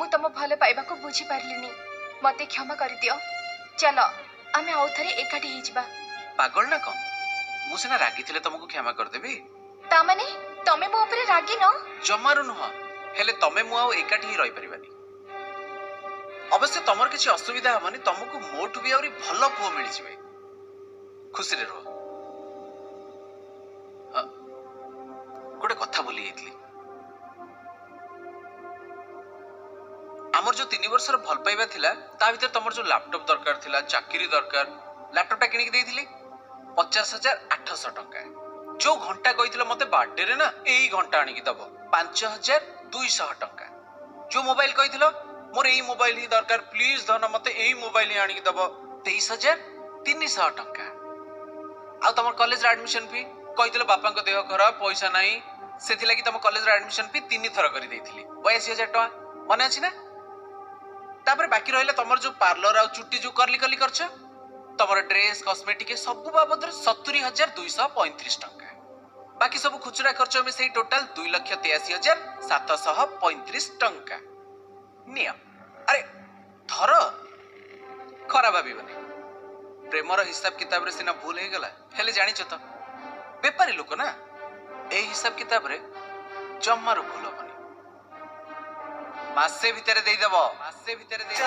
ମୁଁ ତମ ଭଲ ପାଇବାକୁ ବୁଝିପାରିଲିନି। ମତେ କ୍ଷମା କରିଦିଅ। ଚାଲ, ଆମେ ଆଉ ଥରେ ଏକାଠି ହେଇଯିବା। ପାଗଳ ନା କଣ? ମୁଁ ସିନା ରାଗିଥିଲେ ତମକୁ କ୍ଷମା କରିଦେବି। ତା ମାନେ ତମେ ମୋ ଉପରେ ରାଗିନ? ଜମାରୁ ନୁହଁ। ହେଲେ ତମେ ମୁଁ ଆଉ ଏକାଠି ହିଁ ରହିପାରିବାନି। ଅବଶ୍ୟ ତମର କିଛି ଅସୁବିଧା ହବନି, ତମକୁ ମୋଠୁ ବି ଆହୁରି ଭଲ ପୁଅ ମିଳିଯିବେ। ଖୁସିରେ ରୁହ। ଗୋଟେ କଥା ଭୁଲି ଯାଇଥିଲି। ଆମର ଯୋଉ 3 ବର୍ଷର ଭଲ ପାଇବା ଥିଲା, ତା ଭିତରେ ତମର ଯୋଉ ଲାପଟପ୍ ଦରକାର ଥିଲା, ଚାକିରି ଦରକାର, ଲାପଟପ୍ ଟା କିଣିକି ଦେଇଥିଲି 50,800 ଟଙ୍କା। ଯୋଉ ଘଣ୍ଟା କହିଥିଲ ମତେ ବାର୍ଥଡେରେ ନା ଏଇ ଘଣ୍ଟା ଆଣିକି ଦବ, 5,200 ଟଙ୍କା। ଯୋଉ ମୋବାଇଲ କହିଥିଲ ମୋର ଏଇ ମୋବାଇଲ ହିଁ ଦରକାର, ପ୍ଲିଜ ଧନ ମତେ ଏଇ ମୋବାଇଲ ହିଁ ଆଣିକି ଦବ, 23,300 ଟଙ୍କା। ଆଉ ତମର କଲେଜର ଆଡମିସନ ଫି କହିଥିଲ ବାପାଙ୍କ ଦେହ ଖରାପ, ପଇସା ନାହିଁ, ସେଥିଲାଗି ତମ କଲେଜର ଆଡମିସନ ଫି 3 ଥର କରିଦେଇଥିଲି, 82,000 ଟଙ୍କା। ମନେ ଅଛି ନା? ତାପରେ ବାକି ରହିଲା ତମର ଯୋଉ ପାର୍ଲର ଆଉ ଚୁଟି ଯୋଉ କର୍ଲି କର୍ଲି କରିଛ, ତମର ଡ୍ରେସ, କସମେଟିକ ସବୁ ବାବଦରେ 70,235 ଟଙ୍କା। ବାକି ସବୁ ଖୁଚୁରା ଖର୍ଚ୍ଚ ମିଶେଇ ଟୋଟାଲ 2,83,735 ଟଙ୍କା। ନିଅ। ଆରେ ଧର, ଖରାପ ଭାବିବନି। ପ୍ରେମର ହିସାବ କିତାବରେ ସିନା ଭୁଲ ହେଇଗଲା, ହେଲେ ଜାଣିଛ ତ ବେପାରୀ ଲୋକ ନା, ଏଇ ହିସାବ କିତାବରେ ଜମାରୁ ଭୁଲ ହବନି। ମାସେ ଭିତରେ ଦେଇଦବ, ମାସେ ଭିତରେ ଦେଇଦବ।